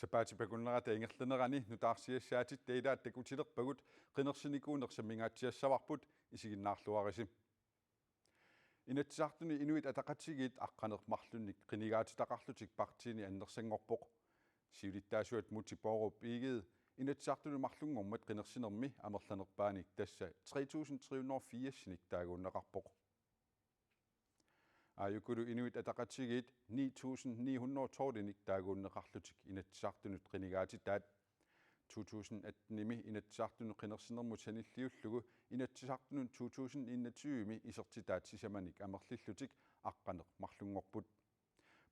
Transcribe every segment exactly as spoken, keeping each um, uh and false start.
Sapaatip akunnerata ingerlanerani nutaarsiassaatitta ilaat takutilerpagut qinersinikuuneq sammingaatsiassavarput, isiginnaarluarisi. Inatsisartuni Inuit Ataqatigiit aqqaneq-marlunnik qinigaatitaqarlutik partiini annersanngorpoq. Siulittaasuat Múte Bourup Egede Inatsisartuni marlunngormat qinersinermi amerlanerpaanik, tassa tre tusind tre hundrede og firsinik, taaguunneqarpoq. Aajukulu Inuit Ataqatigiit ni tusind ni hundrede og tolvinik taaguunneqarlutik Inatsisartunut qinigaatitaat. To tusind attenimi Inatsisartunut qinersinermut sanilliullugu Inatsisartunut to tusind enogtyvemi isertitaat sisamanik amerlillutik aqqaneq-marlunngorput.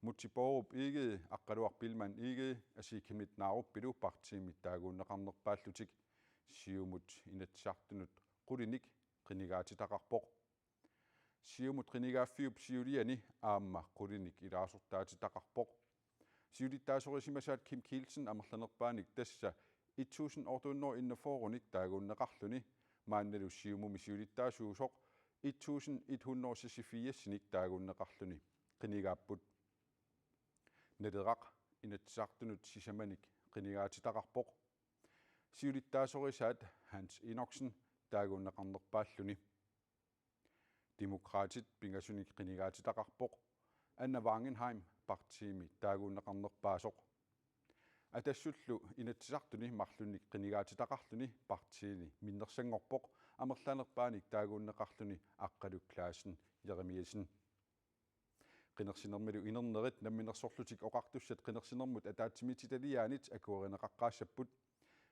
Múte Bourup Egede, Aqqaluaq Biilmann Egede, Asii Chemnitz Naruppilu partiimit taaguunneqarnerpaallutik. Siumut Inatsisartunut qulinik qinigaatitaqarpoq. Siumut qinigaaffiup siuliani aamma qulinik ilaasortaatitaqarpoq. Siulittaasorisimasaat Kim Kielsen amerlanerpaanik, tassa et tusind otte hundrede enogfyrrenik taaguunneqarluni, maannalu Siumumi siulittaasuusoq et tusind et hundrede seksogfirsinik taaguunneqarluni, qinigaapput. Naleraq Inatsisartunut sisamanik qinigaatitaqarpoq. Siulittaasorisaat Hans Enoksen taaguunneqarnerpaalluni. Demokraatit pingasunik qinigaatitaqarpoq, Anna Wangenheim partiimi taaguunneqarnerpaasoq. Atassullu Inatsisartuni marlunnik qinigaatitaqarluni partiini minnersanngorpoq, amerlanerpaanik taaguunneqarluni Aqqaluk Clausen Jeremiassen. Qinersinermilu inernerit Namminersorlutik Oqartussat qinersinermut ataatsimiititaliaanit akuerineqaqqaassapput.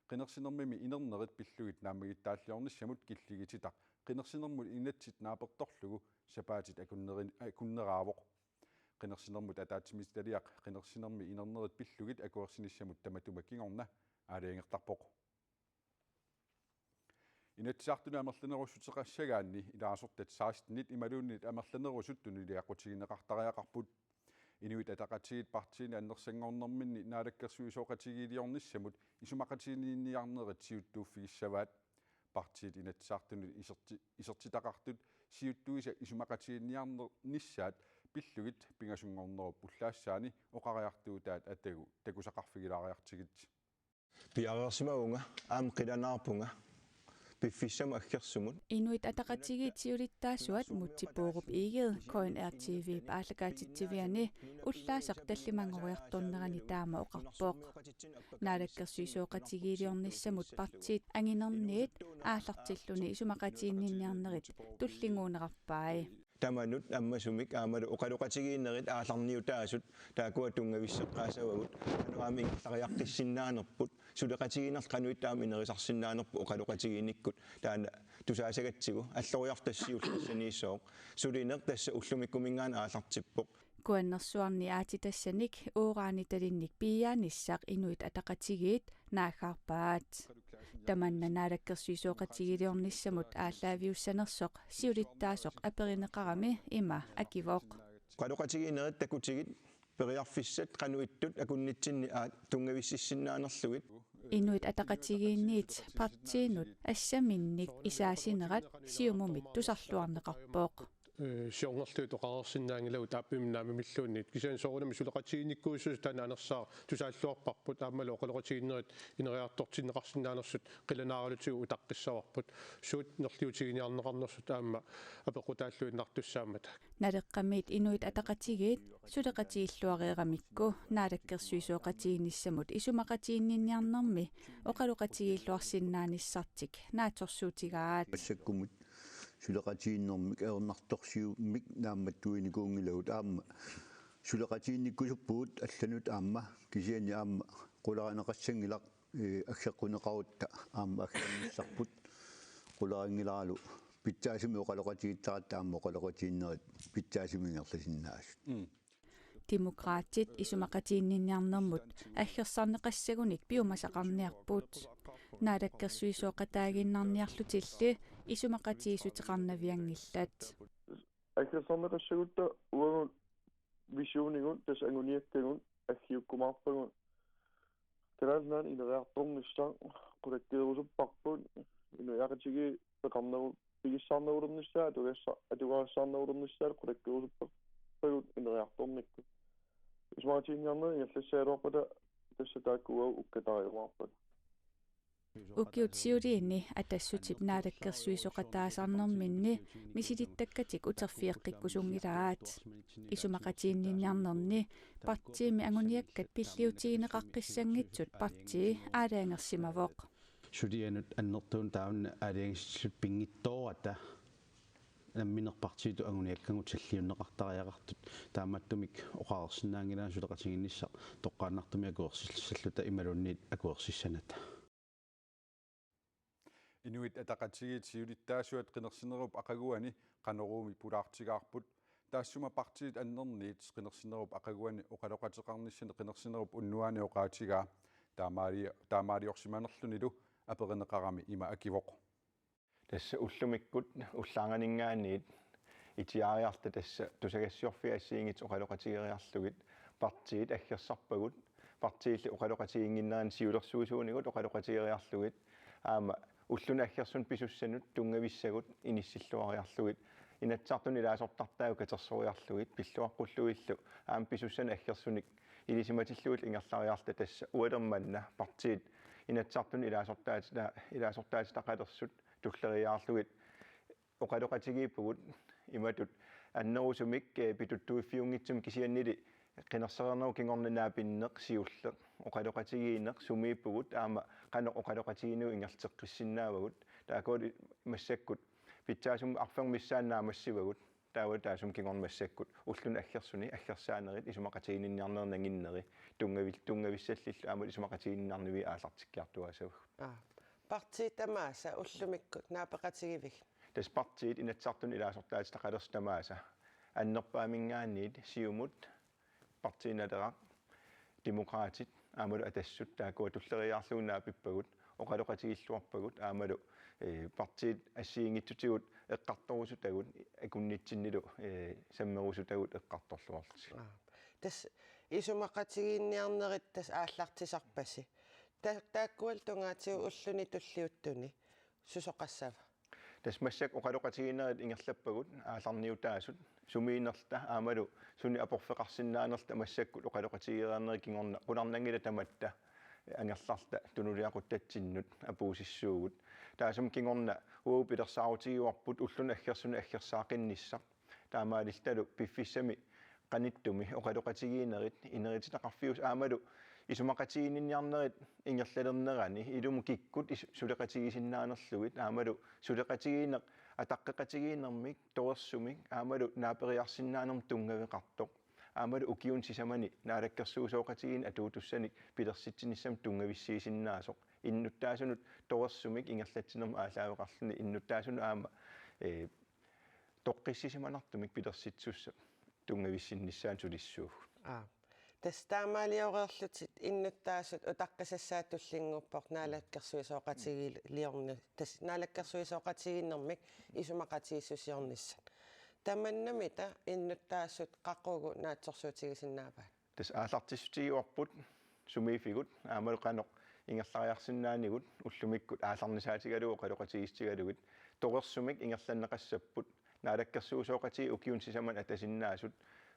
Qinersinermimi inernerit pillugit naammagittaalliornissamut killigititaq qinersinermut inatsit naapertorlugu sapaatit akunneri-, akunneraavoq. Qinersinermut ataatsimiititaliaq qinersinermi inernerit pillugit akuersinissamut tamatuma kingorna aalajangertarpoq. Inatsisartuni amerlanerussuteqassagaanni ilaasortat sekstenit imaluunniit amerlanerusut tunuliaqqutigineqartariaqarput. Inuit Ataqatigiit partiini annersanngornerminni naalakkersuisooqatigiiliornissamut isumaqatiginninniarnerit siuttuuffigissavaat. Partiit Inatsisartunut iserti-, isertitaqartut siuttuisa isumaqatiginninniarnissaat pillugit pingasunngornerup ullaassaani oqariartuutaat atagu takusaqarfigilaariartigit. Piareersimavunga, aamma qilanaarpunga piffissami aggersumi. Inuit Ataqatigiit siulittaasuat Múte Bourup Egede K N R T V-p aallakaatitsiviani ullaasaq tallimanngoriartornerani taama oqarpoq. Naalakkersuisooqatigiiliornissamut partiit anginerniit aallartilluni isumaqatiginninniarnerit tullinnguunerarpai. Tamanut ammasumik aammalu oqaloqatigiinnerit aallarniutaasut taakkua tunngavisseqqaassavagut, qanoq aamma ingerlariaqqissinnaanerput, suleqatigiinneq qanoq ittoq aamma inerisarsinnaanerput oqaloqatigiinnikkut, taanna tusaasagatsigu alloriartut siulleq tassaniissooq, sulineq tassa ullumikkuminngaanniit aallartippoq. Kuannersuarni aatsitassanik uranitalinnik piiaanissaq Inuit Ataqatigiit naaggaarpaat. Tamanna naalakkersuisooqatigiiliornissamut aallaaviussanersoq siulittaasoq aperineqarami ima akivoq. Oqaloqatigiinnerit takutigit, periarfissat qanoq ittut akunnitsinni aat tunngavississinnaanerlugit. Inuit Ataqatigiinniit partiinut assaminnik isaasinerat Siumumit tusarluarneqarpoq. Eh, siornerlugit oqareersinnaanngilagut aappimmi naammamilluunniit. Kisianni soorunami suleqatigiinnikkuusut taanna anersaaq tusaalluarparput, aammalu oqaloqatigiinnerit ineriartortinneqarsinnaanersut qilanaaralutigu utaqqissavarput, suut nerliutiginiarneqarnersut aamma apeqqutaalluinnartussaammata. Naleqqamiit Inuit Ataqatigiit suleqatigiilluareeramikku naalakkersuisooqatigiinnissamut isumaqatiginninniarnermi oqaloqatigiilluarsinnaanissartik naatsorsuutigaat. Massakkumut suleqatigiinnermik ajornartorsiummik naammattuinikuunngilagut, aamma suleqatiginnikkusuppugut allanut aamma, kisianni aamma qularineqassanngilaq, ee, aggeqquneqarutta aamma aggeqqunnissarput, qularinngilaralu pitsaasumik oqaloqatigiittaratta aamma oqaloqatigiinnerit pitsaasumik ingerlasinnaasut. Mm. Demokraatit isumaqatiginninniarnermut aggersarneqassagunik piumasaqarniarput. Naalakkersuisooqataaginnarniarlutilli isumaqatigiissuteqarnavianngillat. Aggersarneqassagutta uagut visionigut tassa anguniakkagut aggiukkumaarpagut. Kalaallit Nunaanni ineriartornissaq qulakkeerusupparput, inuiaqatigiit peqarneru-, pigissaarnerulernissaat, atugassa-, atugarissaarnerulernissaat qulakkeerusupparpagut ineriartornikkut. Isumaqatiginninniarnerit ingerlassagaluarpata Tassa taakku uagut ukkatariumaarpata. Ukiut siuliini Atassutip naalakkersuisooqataasarnerminni misilittakkatik uterfigeqqikkusunngilaat. Isumaqatiginninniarnerni partiimi anguniakkat pilliutigineqaqqissanngitsut partii aalajangersimavoq. Sulianut annertuun taanna aalajangissalluta pinngitsoorata nammineq partiitut anguniakkagut salliunneqartariaqartut, taamaattumik oqareersinnaanngilaat suleqatigiinnissaq toqqaannartumik akuersissalluta imaluunniit akuersissanata. Inuit Ataqatigiit siulittaasuat qinersinerup aqaguani Qanoruumi pulaartigaarput. Taassuma partiit annerniit qinersinerup aqaguani oqaloqateqarnissani qinersinerup unnuaani oqaatigaa. Taamaali-, taamaaliorsimanerlunilu aperineqarami ima akivoq. Tassa ullumikkut ullaarnganinngaanniit itiaariarta tassa tusagassiorfiit assigiinngitsut oqaloqatigeriarlugit partiit aggersarpagut, partiilli oqaloqatigiinnginneranni siulersuisuunigut oqaloqatigeriarlugit, aamma ulluni aggersuni pisussanut tunngavissagut inissilluariarlugit, Inatsisartuni ilaasortartaagut katersoriarlugit, pilluaqqullugillu aamma pisussanut aggersunik ilisimatillugillu ingerlariarta tassa ualermanna partiit Inatsisartuni ilaasortaatita-, ilaasortaatitaqalersut tulleriiaarlugit oqaloqatigiippugut imatut annerusumik, eh, pituttuiffiunngitsumik, kisiannili qinersereernerup kingorna naapinneq siulleq oqaloqatigiinneq sumiippugut aamma qanoq oqaloqatigiinneq ingerlateqqissinnaavagut. Taakkualu massakkut pitsaasumik arfernup missaani naammassivagut. Taava taassuma kingorna massakkut ulluni aggersuni aggersaanerit isumaqatiginninniarnerit nanginneri tunngavil-, tunngavissallillu aamma isumaqatiginninniarnerit aallartikkiartuaassapput. Aa. Partiit tamaasa ullumikkut naapeqatigivigit? Tassa partiit Inatsisartuni ilaasortaatitaqalersut tamaasa annerpaaminngaanniit Siumut, Partii Naleraq, Demokraatit aammalu Atassut taakkua tulleriiaarlugit naapippagut, oqaloqatigilluarpagut aammalu, eh, partiit assigiinngitsutigut eqqartorusutagut akunnitsinnilu, eh, sammerusutagut eqqartorluarlutik. Aa. Tassa isumaqatiginninniarnerit tassa aallartisarpasi. Ta-, taakkualu tungaatigut ulluni tulliuttuni susoqassava? Tassa massakkut oqaloqatigiinnerit ingerlappagut aallarniutaasut, sumiinnerluta aammalu sunik aporfeqarsinnaanerluta massakkut oqaloqatigereernerit kingorna qularnanngilaq tamatta angerlarluta tunuliaquttatsinnut apuussissuugut. Taassuma kingorna uagut pilersaarutigiuarput ulluni aggersuni aggersaaqinnissaq. Taamaalillutalu piffissami qanittumi oqaloqatigiinnerit inerititaqarfiusut aammalu isumaqatiginninniarnerit ingerlalernerani ilumut kikkut is-, suleqatigisinnaanerlugit aammalu suleqatigiinneq ataqqeqatigiinnermik, torersumik aammalu naaperiarsinnaanermut tunngaveqartoq. Aammalu ukiuni sisamani naalakkersuisooqatigiinni atuutussanik pilersitsinissamut tunngavissiisinnaasoq. Innuttaasunut torersumik ingerlatsinermut aallaaveqarluni innuttaasunut aamma, eh, toqqissisimanartumik pilersitsisussap tunngavissinnissaanut sulissuugut. Aa. Tassa taamaalioreerlutit innuttaasut utaqqisassaat tullinnguuppoq naalakkersuisooqatigiiliorni-, tassa naalakkersuisooqatigiinnermik isumaqatigiissusiornissat. Tamannamita innuttaasut qaqugu naatsorsuutigisinnaavaat? Tassa aallartissutigiuarput sumiiffigut aammalu qanoq ingerlariarsinnaanigut ullumikkut aallarnisaatigalugit oqaloqatigiissutigalugit torersumik ingerlanneqassapput. Naalakkersuisooqatigiit ukiuni sisamani atasinnaasut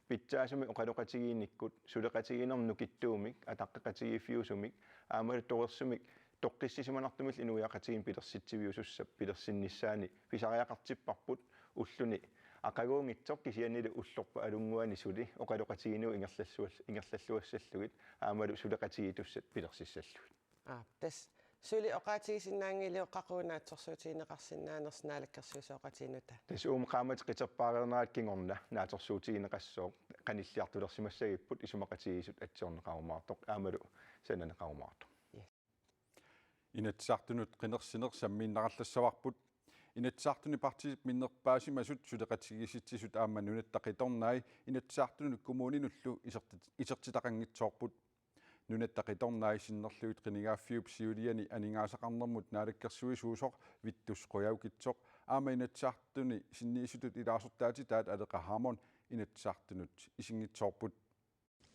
pitsaasumik oqaloqatigiinnikkut suleqatigiinnermut nukittuumik ataqqeqatigiiffiusumik aammalu torersumik toqqissisimanartumillu inuiaqatigiinni pilersitsiviusussap pilersinnissaani pisariaqartipparput ulluni aqaguunngitsoq kisiannili ullorpaalunnguani suli oqaloqatigiinneq ingerlalluas-, ingerlalluassallugit aammalu suleqatigiittussat pilersissallugit. Aa, tassa suli oqaatigisinnaanngilaq qaqugu naatsorsuutigineqarsinnaanersoq naalakkersuisooqatigiinnut? Tassa uuma qaammatit qiterpaareernerat kingorna naatsorsuutigineqassooq qanilliartulersimassagipput isumaqatigiissut atsiorneqarumaartoq aammalu sananeqarumaartoq. Inatsisartunut qinersineq sammiinnarallassavarput. Inatsisartuni partiit minnerpaasimasut suleqatigiissitsisut aamma Nunatta Qitornai Inatsisartunut kommuninullu isertit-, isertitaqanngitsoorput. Nunatta Qitornai sinnerlugit qinigaaffiup siuliani aningaasaqarnermut naalakkersuisuusoq Vittus Qujaukitsoq aamma Inatsisartuni sinniisutut ilaasortaatitaat Aleqa Hammond Inatsisartunut isinngitsoorput.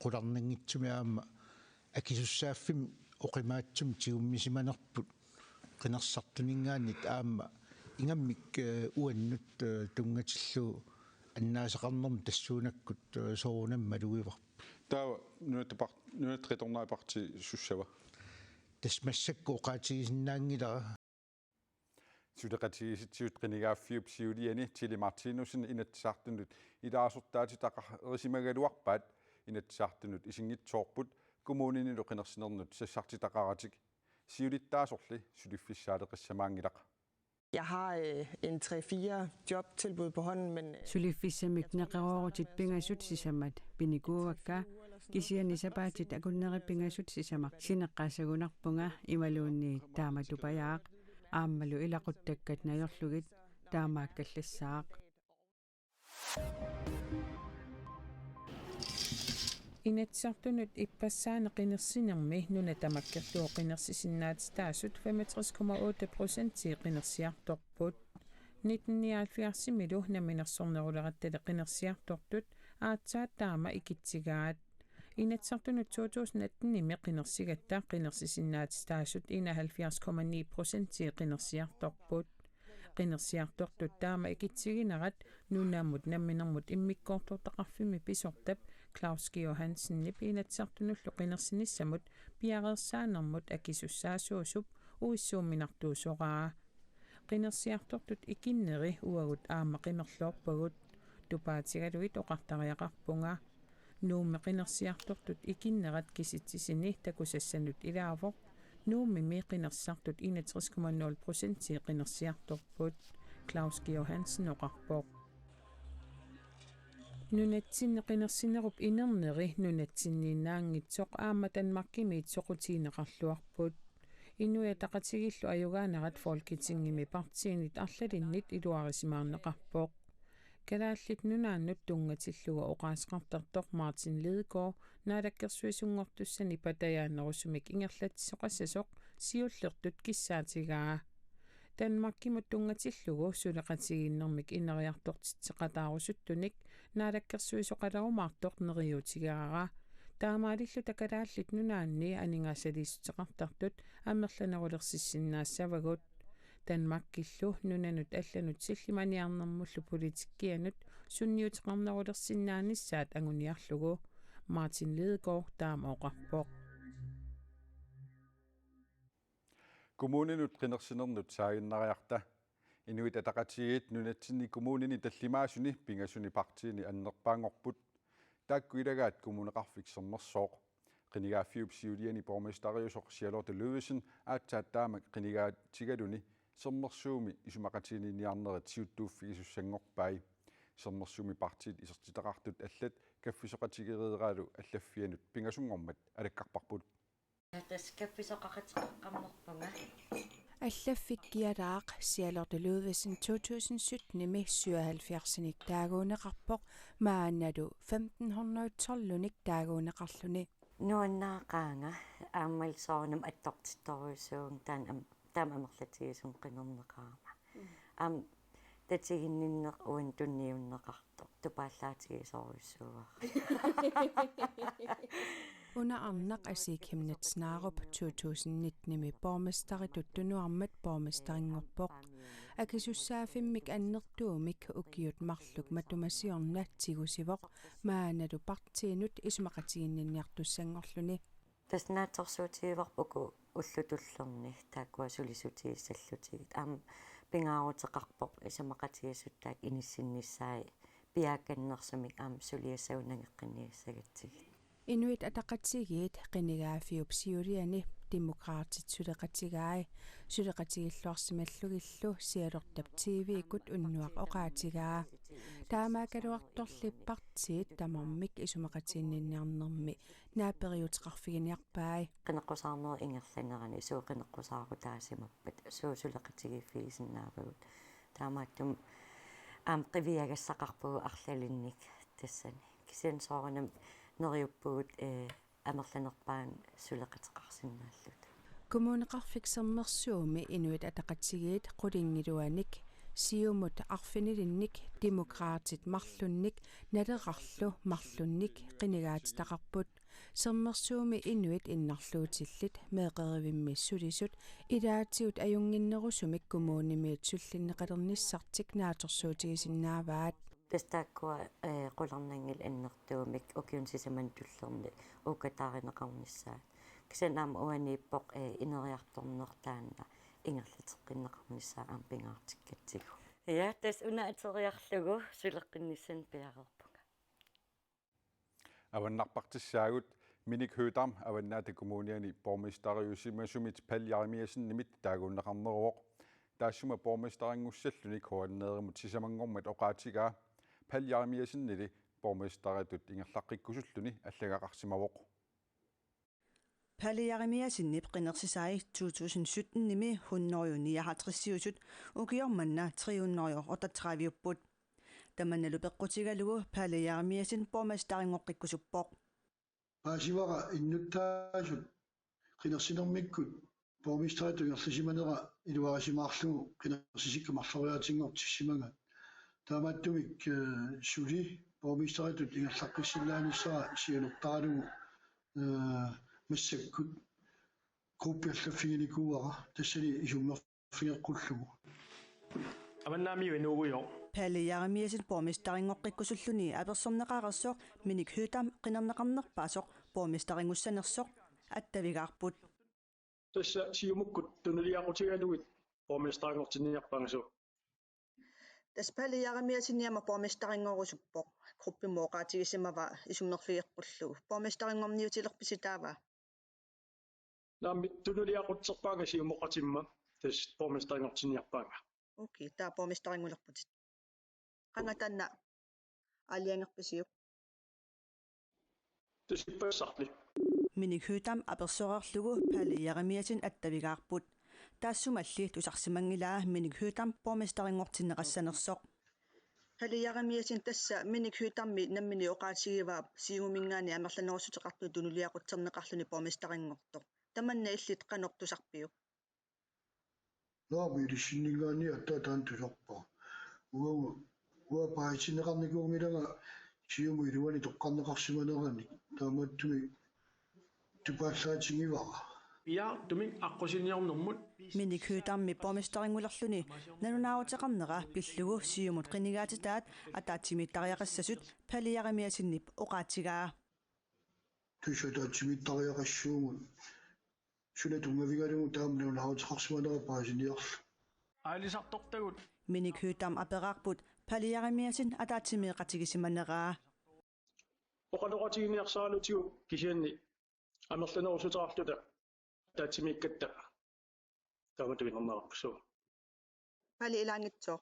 Qularnanngitsumik aamma akisussaaffimmi oqimaatsumik tigummisimanerput qinersisartuninngaanniit aamma ingammik, eh, uannut, eh, tunngatillugu annaasaqarnermut tassuunakkut, eh, soorunami malugivarput. Taava Nunatta par-, Nunatta Qitornai Partii sussava? Tassa massakkut oqaatigisinnaanngilara. Suleqatigiissitsisut qinigaaffiup siuliani Tilly Martinussen Inatsisartunut ilaasortaatitaqarisimagaluarpaat Inatsisartunut isinngitsoorput kommuninilu qinersinernut sassartitaqaratik. Siulittaasorli suliffissaaleqissamaanngilaq. Jeg har øh, en tre-fire jobtilbud på hånden, men øh, Suliffissamik neqeroorutit pingasut sisamat pinikuuakka, kisianni sapaatit akunneri pingasut sisamat sineqqaassagunarpunga imaluunniit taama tupajaaq, aammalu ilaquttakkat najorlugit taamaakkallassaaq. Inatsisartunut ippassaaneq qinersinermi nuna tamakkerlugu qinersisinnaatitaasut femogtres komma otte procentii qinersiartorput. Nitten nioghalvfjerdsimilu namminersornerulerattali qinersiartortut aatsaat taama ikitsigaat. Inatsisartunut to tusind attenimi qinersigatta qinersisinnaatitaasut enoghalvfjerds komma ni procentii qinersiartorput. Qinersiartortut taama ikitsiginerat nunamut namminermut immikkoortortaqarfimmi pisortap Claus Georg Hansenip Inatsisartunullu qinersinissamut piareersaanermut akisussaasuusup uissuumminartuusoraa. Qinersiartortut ikinneri uagut aamma qimerloorpagut, tupaatigalugit oqartariaqarpunga. Nuummi qinersiartortut ikinnerat kisitsisini takusassanut ilaavoq. Nuummimi qinersisartut enogtres komma nul procentii qinersiartorput, Claus Georg Hansen oqarpoq. Nunatsinni qinersinerup inerneri nunatsinniinnaanngitsoq aamma Danmarkimiit soqutigineqarluarput. Inuit Ataqatigiillu ajugaanerat Folketingimi partiinit arlalinnit iluarisimaarneqarpoq. Kalaallit Nunaannut tunngatillugu oqaaseqartartoq Martin Lidegaard naalakkersuisunngortussani patajaanerusumik ingerlatsisoqassasoq siullertut kissaatigaa. Danmarkimut tunngatillugu suleqatigiinnermik ineriartortitseqataarusuttunik naalakkersuisoqalerumaartoq neriuutigaara. Taamaalilluta Kalaallit Nunaanni aningaasaliissuteqartartut amerlanerulersisinnaassavagut. Danmarkillu nunanut allanut sillimaniarnermullu politikkianut sunniuteqarnerulersinnaanissaat anguniarlugu, Martin Lidegaard taama oqarpoq. Kommuninut qinersinernut saaginnariarta. Inuit Ataqatigiit nunatsinni kommunini tallimaasuni pingasuni partiini annerpaanngorput. Taakku ilagaat Kommuneqarfik Sermersooq. Qinigaaffiup siuliani borgmesteriusoq Charlotte Ludvigsen aatsaat taamak qinigaatigaluni Sermersuumi isumaqatiginninniarnerit siuttuuffigisussanngorpai. Sermersuumi partiit isertitaqartut allat kaffisoqatigereeraalu allaffianut pingasunngormat alakkarparput. Tassa kaffisoqaqateqaqqammerpunga. Allaffikkialaaq Charlotte Ludvigsen to tusind syttenimi syvoghalvfjerdsinik taaguuneqarpoq, maannalu femten hundrede tolvinik taaguuneqarluni. Nuannaaqaanga, aammalu soorunami attortittorujussuuvunga taanna am-, taama amerlatigisumik qinerneqarama. Aamma tatiginninneq uani tunniunneqartoq tupaallaatigisorujussuuara. Una arnaq Asii Chemnitz Narup to tusind nittenimi borgmesteritut tunuarmat borgmesterinngorpoq. Akisussaaffimmik annertuumik ukiut marluk matuma siorna tigusivoq, maannalu partiinut isumaqatiginninniartussanngorluni. Tassa naatsorsuutigivarput uku ullut tulliini taakkua sulisutigissallutigit. Aamma pingaaruteqarpoq isumaqatigiissutaat inissinnissaat piaakkannersumik aamma suliassavut nangeqqinniassagatsigit. Inuit Ataqatigiit qinigaaffiup siuliani Demokraatit suleqatigai, suleqatigilluarsimallugillu Sialortap T V-kkut unnuaq oqaatigaa. Taamaakkaluartorli partiit tamarmik isumaqatiginninniarnermi naaperiuteqarfiginiarpai. Qineqqusaarnerup ingerlanerani suut qineqqusaarutaasimappata, suut suleqatigiiffigisinnaavagut. Taamaattumik aamma qiviagassaqarpugut arlalinnik tassani. Kisianni soorunami neriuppugut, ee, amerlanerpaat suleqateqarsinnaalluta. Kommuneqarfik Sermersuumi Inuit Ataqatigiit qulingiluanik, Siumut arfinilinnik, Demokraatit marlunnik, Nalerarlu marlunnik qinigaatitaqarput. Sermersuumi inuit innarluutillit meeqqerivimmi sulisut ilaatigut ajunnginnerusumik kommunimiit sullinneqalernissartik naatsorsuutigisinnaavaat. Tassa taakkua, eh, qularnanngilaq annertuumik ukiuni sisamani tullerni uukataarineqarnissaat. Kisianni aamma uaniippoq, eh, ineriartorneq taanna ingerlateqqinneqarnissaa aamma pingaartikkatsigu. Ja, tassa una ateriarlugu suleqqinnissamut piareerpunga. Avannarpartissaagut. Minik Høegh-Dam Avannaata Kommuniani borgmesteriusimasumit Palle Jerimiassenimit taaguunneqarneruvoq. Taassuma borgmesterinngussallugu K N R-imut sisamanngormat oqaatigaa Palle Jerimiassenili borgmesteritut ingerlaqqikkusulluni allagaqarsimavoq. Palle Jerimiassenip qinersisai to tusind sytten-imi hundrede nioghalvtreds-iusut ukioq manna tre hundrede otteogtredive-upput. Tamannalu peqqutigalugu Palle Jerimiassen borgmesterinngortikkusuppoq. Paasivara innuttaasut qinersinermikkut borgmesteritut ingerlasimanera iluarisimaarlugu qinersisikka marloriaatinngortissimagaat. Taamaattumik, eh, suli borgmesteritut ingerlaqqissinnaanissara siunertaralugu, eh, massakkut gruppi allaffiginikuuara, tassani isummerfigeqqullugu. Avannaamiut inuugujoq. Palle Jerimiassen borgmesterinngortikkusulluni apersorneqareersoq Minik Høegh-Dam qinerneqarnerpaasoq borgmesterinngussanersoq attavigaarput. Tassa Siumukkut tunuliaqutigalugit borgmesterinngortinniarpangasuq. Tassa Palle Jerimiassenip aamma borgmesterinngorusuppoq. Gruppimut oqaatigisimavaa isummerfigeqqullugu. Borgmesterinngorniutilerpisi taava? Naamik, tunuliaqutserpaanga Siumukatimma, tassa borgmesterinngortinniarpaanga. Okay, taava borgmesterinngulerputit. Qanga taanna aalajangerpisiuk? Tassa ippassarli. Minik Høegh-Dam apersoreerlugu Palle Jerimiassen attavigaarput. Taassumalli tusarsimanngilaa Minik Høegh-Dam borgmesterinngortinneqassanersoq. Palle Jerimiassen, tassa Minik Høegh-Dam nammineq oqaatigivaa Siumuminngaanniit amerlanerussuteqartunut tunuliaqutserneqarluni borgmesterinngortoq. Tamanna illit qanoq tusarpiuk? Naamik, ilissinninngaanniit aatsaat taanna tusarpara. Uanga, uanga paasinneqarnikuunngilanga Siumup iluani toqqarneqarsimaneranik, taamaattumik tupaallaatigivara. Piaartumik aqqusiniornermut. Minik Høegh-Damip borgmesterinngulerluni nalunaaruteqarnera pillugu Siumut qinigaatitaat ataatsimiittariaqassasut Palle Jerimiassenip oqaatigaa. Tassa ataatsimiittariaqassuugut. Suna tunngavigalugu taama nalunaaruteqarsimanera paasiniarlugu. Aalisartortagut. Minik Høegh-Dam aperaarput Palle Jerimiassen ataatsimeeqatigisimaneraa. Oqaloqatiginiarsaralutigu kisianni amerlanerussuteqarluta ataatsimiikkatta taamatut ingerlareerpugut. Palle, ilaanngitsoq.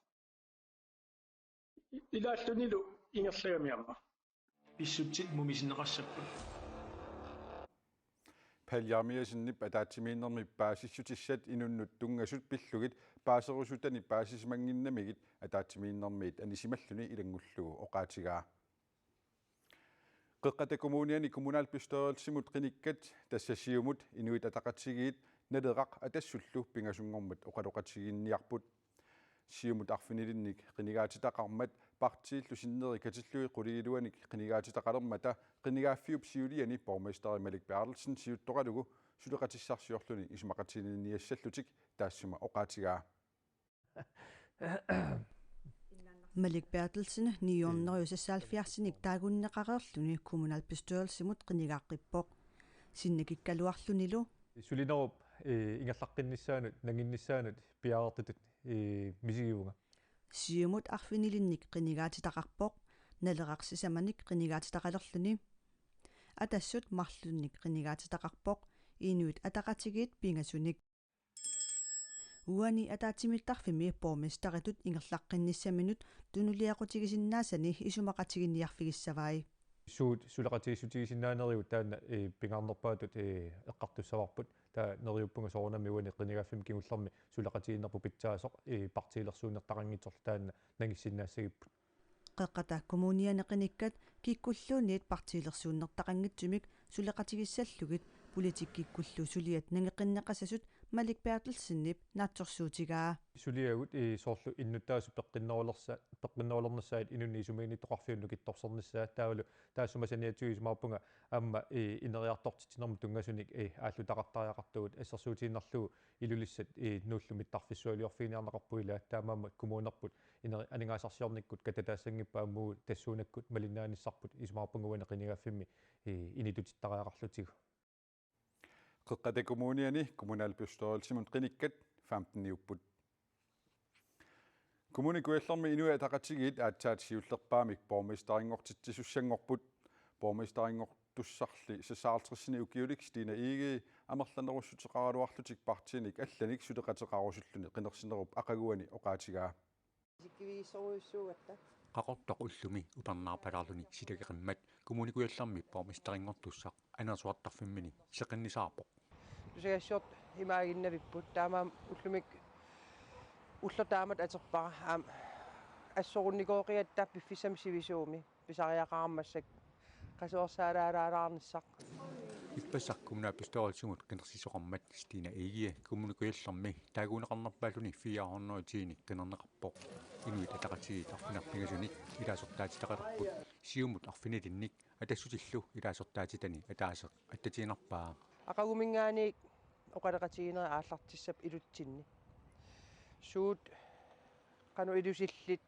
Ilaallunilu ingerlagami aamma. Pissutsit mumisinneqassapput. Palle Jerimiassenip ataatsimiinnermi paasissutissat inunnut tunngasut pillugit paaserusuttani paasisimannginnamigit ataatsimiinnermiit anisimalluni ilanngullugu oqaatigaa. Qeqqata Kommuniani kommunalbestyrelsimut qinikkat, tassa Siumut, Inuit Ataqatigiit, Naleraq Atassullu pingasunngormat oqaloqatigiinniarput. Siumut arfinilinnik qinigaatitaqarmat partiillu sinneri katillugit qulingiluanik qinigaatitaqalermata qinigaaffiup siuliani borgmesteri Malik Berthelsen siuttoralugu suleqatissarsiorluni isumaqatiginninniassallutik taassuma oqaatigaa. Malik Berthelsen nitten hundrede seksoghalvfjerds-inik taaguunneqareerluni kommunalbestyrelsimut qinigaaqqippoq. Sinnakikkaluarlunilu. Sulinerup, eh, ingerlaqqinnissaanut, nanginnissaanut piareertutut, eh, misigivunga. Siumut arfinilinnik qinigaatitaqarpoq, Naleraq sisamanik qinigaatitaqalerluni. Atassut marlunnik qinigaatitaqarpoq, Inuit Ataqatigiit pingasunik. Uani ataatsimiittarfimmi borgmesteritut ingerlaqqinnissaminut tunuliaqutigisinnaasanik isumaqatiginniarfigissavai. Suut suleqatigiissutigisinnaanerigut taanna, eh, pingaarnerpaatut, eh, eqqartussavarput. Taava neriuppunga soorunami uani qinigaaffimmi kingullermi suleqatigiinnerput pitsaasoq, eh, partiilersuunnertaqanngitsorlu taanna nangissinnaassagipput. Qeqqata Kommuniani qinikkat kikkulluunniit partiilersuunnertaqanngitsumik suleqatigissallugit politikkikkullu suliat nangeqqinneqassasut Malik Berthelsenip naatsorsuutigaa. Suliagut, eh, soorlu innuttaasut peqqinnerulersaat peqqinnerulernissaat inunnik isumaginnittoqarfiup nukittorsernissaa taavalu taassuma saniatigut isumaqarpunga aamma i ineriartortitsinermut tunngasunik i aallutaqartariaqartugut assersuutigiinnarlugu Ilulissat i nuullu mittarfissualiorfiginiarneqarpoq ila taamaammat kommunerput ineri aningaasarsiornikkut katataassanngippat aamma tassuunakkut malinnaanissarput isumaqarpunga uani qinigaaffimmi i initutittariaqarlutigu. Qeqqata Kommuniani kommunalbestyrelsimut qinikkat femten-iupput. Kommune Kujallermi Inuit Ataqatigiit aatsaat siullerpaamik borgmesterinngortitsisussanngorput. Borgmesterinngortussarli seksoghalvtredsinik ukiulik Stine Egede amerlanerussuteqaraluarlutik partiinik allanik suleqateqarusulluni qinersinerup aqaguani oqaatigaa. Qaqortoq ullumi upernaarpalaarluni silageqimmat Kommune Kujallermi borgmesterinngortussaq anersuartarfimmini seqinnisaarpoq. Tusagassiortut imaaginnavipput taamaammat ullumi ulloq taamatut aterpara aamma assorunnikooqigatta piffissami sivisuumi pisariaqarama massakkut qasuersaalaalaarnissaq. Ippassaq kommunalbestyrelsimut qinersisoqarmat Stine Egede Kommune Kujallermi taaguunneqarnerpaalluni fire hundrede og ti-nik qinerneqarpoq. Inuit Ataqatigiit arfineq-pingasunik ilaasortaatitaqalerput Siumut arfinilinnik Atassutillu ilaasortaatitani ataaseq attatiinnarpaa. Aqaguminngaanniit oqaloqatigiinnerit aallartissapput ilutsinni. Suut qanoq ilusillit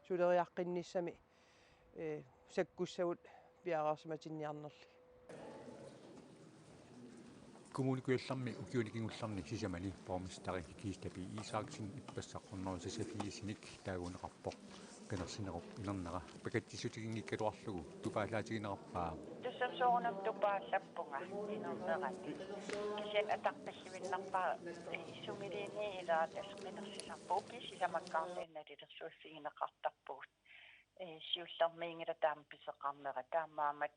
suleriaqqinnissami, eh, sakkussagut piareersimatinniarnerlugit. Kommune Kujallermi ukiuni kingullerni sisamani borgmesteri Kiista P. Isaksen ippassaq hundrede og seksogfirs-inik taaguunneqarpoq. Qinersinerup inernera pakatsissutiginngikkaluarlugu tupaallaatigineqarpaa. Tassami soorunami tupaallappunga inernerani. Kisianni ataqqilluinnarpara, eh, sumiluunniit ilaat tassa qinersisarput ukiut sisamakkaarlugit nalilersuussigineqartarpugut. Eh, siullermiinngilaq taama pisoqarnera taamaammat,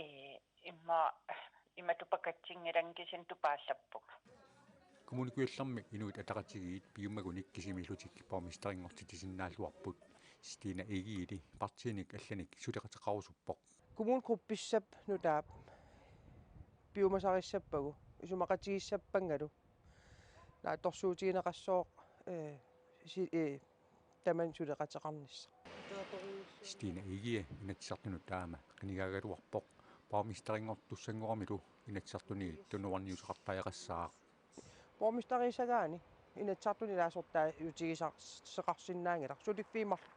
eh, immaqa imatut pakatsinngilanga kisianni tupaallappunga. Kommune Kujallermi Inuit Ataqatigiit piumagunik kisimiillutik borgmesterinngortitsisinnaalluarput. Stine Egede partiinik allanik suleqateqarusuppoq. Kommuneqarpissap nutaap piumasarissappagu isumaqatigiissappanngalu naatsorsuutigineqassooq, eh, si-, eh, tamanna suleqateqarnissaq. Stine Egede Inatsisartunut taama qinigaagaluarpoq borgmesterinngortussanngoramilu Inatsisartuni tunuarniuteqartariaqassaaq. Borgmesteriusagaanni Inatsisartuni ilaasortaajuutigisassaqarsinnaanngilaq suliffiit marluk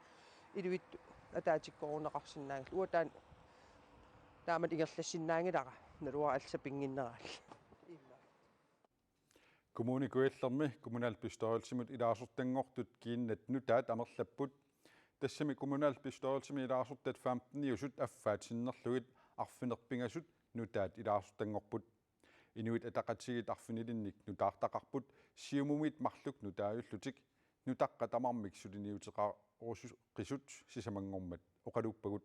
iluit ataatikkoorunneqarsinnaanngillat. Uanga taanna taamatut ingerlassinnaanngilara naluara allat sapinnginneraallit. Kommune Kujallermi kommunalbestyrelsimut ilaasortanngortut kiinnat nutaat amerlapput. Tassami kommunalbestyrelsimi ilaasortat femten-iusut affaat sinnerlugit arfineq-pingasut nutaat ilaasortanngorput. Inuit Ataqatigiit arfinilinnik nutaartaqarput Siumumit marluk nutaajullutik nutaqqat tamarmik suliniuteqarusuqisut sisamanngormat oqaluuppagut.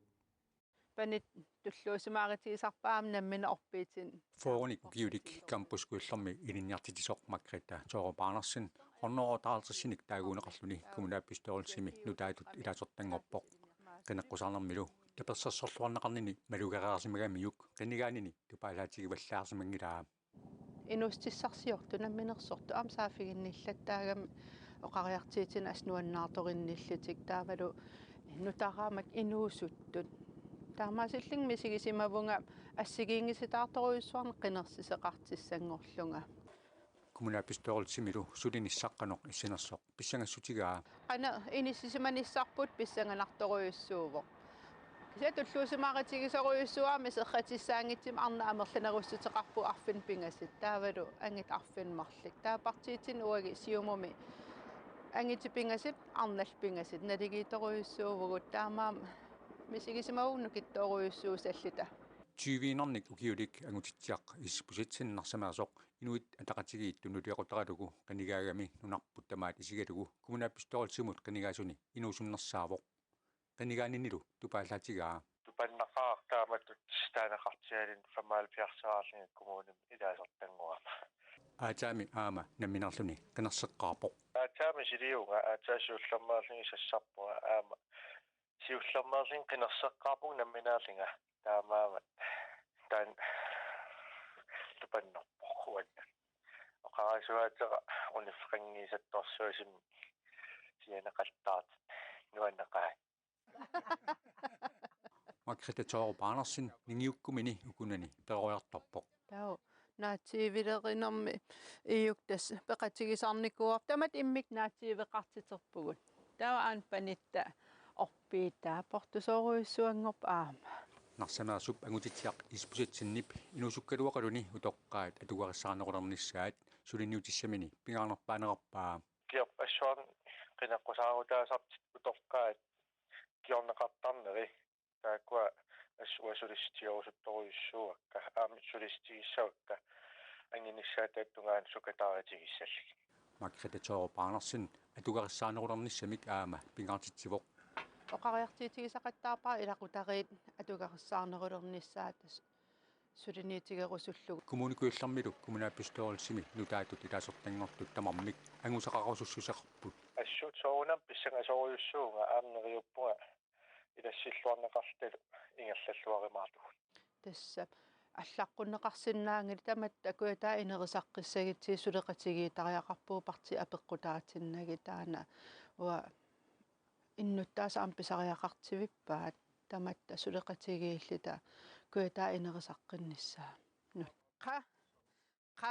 Panit tulluusimaarutigisarpaa aamma nammineq orpiitin. Fyrrenik ukiulik Campus Kujallermi ilinniartitsisoq Margrethe Thorup Andersen hundrede og halvtreds-inik taaguunneqarluni kommunalbestyrelsimi nutaatut ilaasortanngorpoq. Qineqqusaarnermilu tapersersorluarneqarnini malugereersimagamiuk qinigaanini tupaallaatigivallaarsimanngilaa. Inuussutissarsiortut namminersortut aamma saaffiginnillattaagami oqariartuutinik assut nuannaartorinnillutik taavalu nutaamik inuusuttut. Taamaasillunga misigisimavunga assigiinngisitaartorujussuarnik qinersisoqartussanngorlunga. Kommunalbestyrelsimilu sulinissaq qanoq issinersoq pissangassutigaa. Qanoq inissisimanissarput pissanganartorujussuuvoq. Kisianni tulluusimaarutigisorujussuuara isertitassaanngitsumik arnaq amerlanerussuteqarpoq arfineq-pingasut. Taavalu angutit arfineq marluk. Taava partiitsinni uagut Siumumi angutit pingasut, arnallu pingasut. Naligiittorujussuuvugut taamaammat misigisimavunga nukittoorujussuussalluta. Tyve-iinnarnik ukiulik Angutitsiaq Isbosethsen Narsameersoq Inuit Ataqatigiit tunuliaqutaralugu qinigaagami nunarput tamaat isigalugu kommunalbestyrelsimut qinigaasuni inuusunnersaavoq. Qinigaaninilu tupaallaatigaa. Tupannaqaaq taamatut taaneqartigaluni femoghalvfjerds-eraarlunga kommunimi ilaasortanngorama. Aatsaammi aamma nammineerluni qinerseqqaarpoq. Aatsaammi siliuvunga aatsaat siullermeerlunga sassarpunga aamma siullermeerlunga qinerseqqaarpunga nammineerlunga taamaammat taanna tupannerpoq uannut. Oqarasuaatera uniffeqanngiisattorsuusimmi sianeqattaartut nuanneqaat. Margrethe Thorup Andersen ningiukkumini ukunani peroriartorpoq. Taava naatsiivilerinermi iuktas peqatigisarnikuuarput tamatta immikkut naatsiiveqartiterpugut. Taava aana panitta orpiitaa portusoorujussuanngorpoq aamma. Narsameersup Angutitsiaq Isbosethsenip inuusukkaluaqaluni utoqqaat atugarissaarnerulernissaat suliniutissamini pingaarnerpaanerarpaa. Kiorpassuarni qineqqusaarutaasartut utoqqaat kiorneqartarneri taakkua assut uanga sulissutigorusuttorujussuuakka aamma sulissutigissavakka anginissaataata tungaanut sukataarutigissallutik. Margrethe Thorup Andersen atugarissaarnerulernissamik aamma pingaartitsivoq. Oqariartuutigisaqattaarpara ilaqutariit atugarissaarnerulernissaat suliniutigerusullugu. Kommune Kujallermilu kommunalbestyrelsimi nutaatut ilaasortanngortut tamarmik angusaqarusussuseqarput. Assut soorunami pissangasorujussuuvunga aamma neriuppunga ilassilluarneqarluta ingerlalluarumaartugut. Tassa allaqqunneqarsinnaanngilaq tamatta Kujataani inerisaqqissagutsigit suleqatigiittariaqarpugut partiit apeqqutaatinnagit taanna uanga innuttaasut aamma pisariaqartivippaat tamatta suleqatigiilluta Kujataani inerisaqqinnissaannut. Qa. Qa.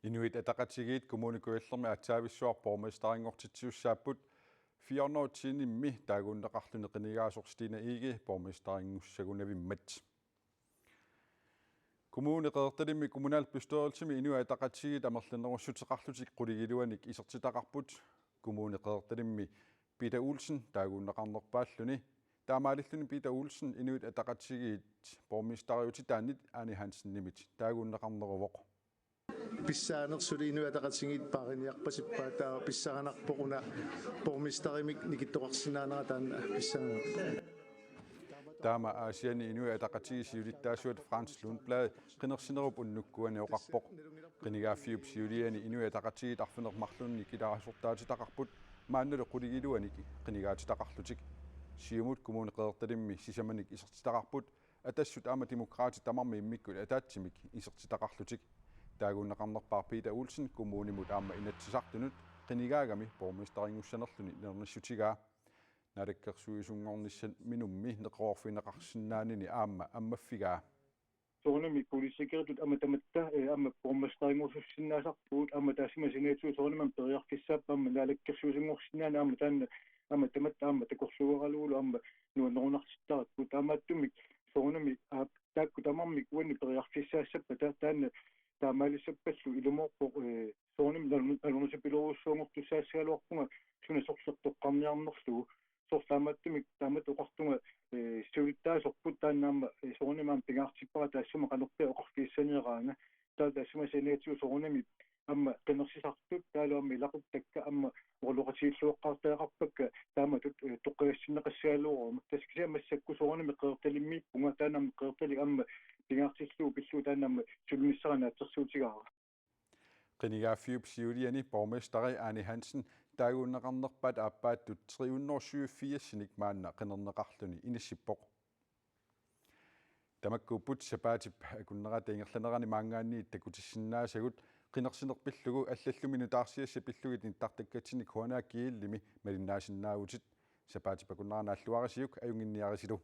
Inuit Ataqatigiit Kommune Kujallermi aatsaavissuaq borgmesterinngortitsiussaapput. Fire hundrede og ti-nimmi taaguunneqarluni qinigaasoq Stine Egede borgmesterinngussagunavimmat. Kommune Qeqertalimmi kommunalbestyrelsimi Inuit Ataqatigiit amerlanerussuteqarlutik qulingiluanik isertitaqarput. Kommune Qeqertalimmi Peter Olsen taaguunneqarnerpaalluni. Taamaalilluni Peter Olsen Inuit Ataqatigiit borgmesteriutitaannit Ane Hansenimit taaguunneqarneruvoq. Pissaanersut Inuit Ataqatigiit paariniarpasippaat, taava pissanganarpoq una borgmesterimik nikittoqarsinnaanera taanna pissanganarpoq. Taama Aasianni Inuit Ataqatigiit siulittaasuat Frans Lundblad qinersinerup unnukkuani oqarpoq. Qinigaaffiup siuliani Inuit Ataqatigiit arfineq-marlunnik ilaasortaatitaqarput maannalu qulingiluanik qinigaatitaqarlutik. Siumut Kommune Qeqertalimmi sisamanik isertitaqarput Atassut aamma Demokraatit tamarmik immikkut ataatsimik isertitaqarlutik. Taaguunneqarnerpaaq Peter Olsen kommunimut aamma Inatsisartunut qinigaagami borgmesterinngussanerluni nernissutigaa. Naalakkersuisunngornissaminummi neqeroorfigineqarsinnaanini aamma ammaffigaa. Soorunami politikeritut aamma tamatta, eh, aamma borgmesterinngorsussinnaasarpugut, aamma taassuma saniatigut soorunami periarfissaapput aamma naalakkersuisunngorsinnaanani aamma taanna, aamma tamatta aamma takorluugaralugulu aamma nuannerunartittarakkit. Taamaattumik soorunami aap taakku tamarmik uani periarfissaassappata taanna taamaalissappallu ilumoorpoq, eh, soorunami nalun-, nalunasupilorujussuanngortussaassagaluarpunga suna sorleq toqqarniarnerlugu. Soorlu taamaattumik taamatut oqartunga, eh, siulittaasorput taanna aamma, eh, soorunami aamma pingaartippara taassuma qanorpiaq oqarfigissaniaraanga. Taava taassuma saniatigut soorunami aamma qinersisartut taavalu aamma ilaquttakka aamma oqaloqatigilluaqqaartariaqarpakka taamatut, eh, toqqagassinneqassagaluaruma. Tassa kisianni massakkut soorunami Qeqertalimmiippunga taanna aamma Qeqertalik aamma pingaartillugu pillugu taanna aamma sulinissara naatsorsuutigaara. Qinigaaffiup siuliani borgmesteri Ane Hansen taaguunneqarnerpaat aappaattut tre hundrede syvogfirsinik maanna qinerneqarluni inissippoq. Tamakkuupput sapaatip akunnerata ingerlanerani maanngaanniit takutissinnaasagut. Qinersineq pillugu allallumi nutaarsiassat pillugit nittartakkatsinni Q N A G L-imi malinnaasinnaavutit. Sapaatip akunnera naalluarisiuk ajunnginniarisilu.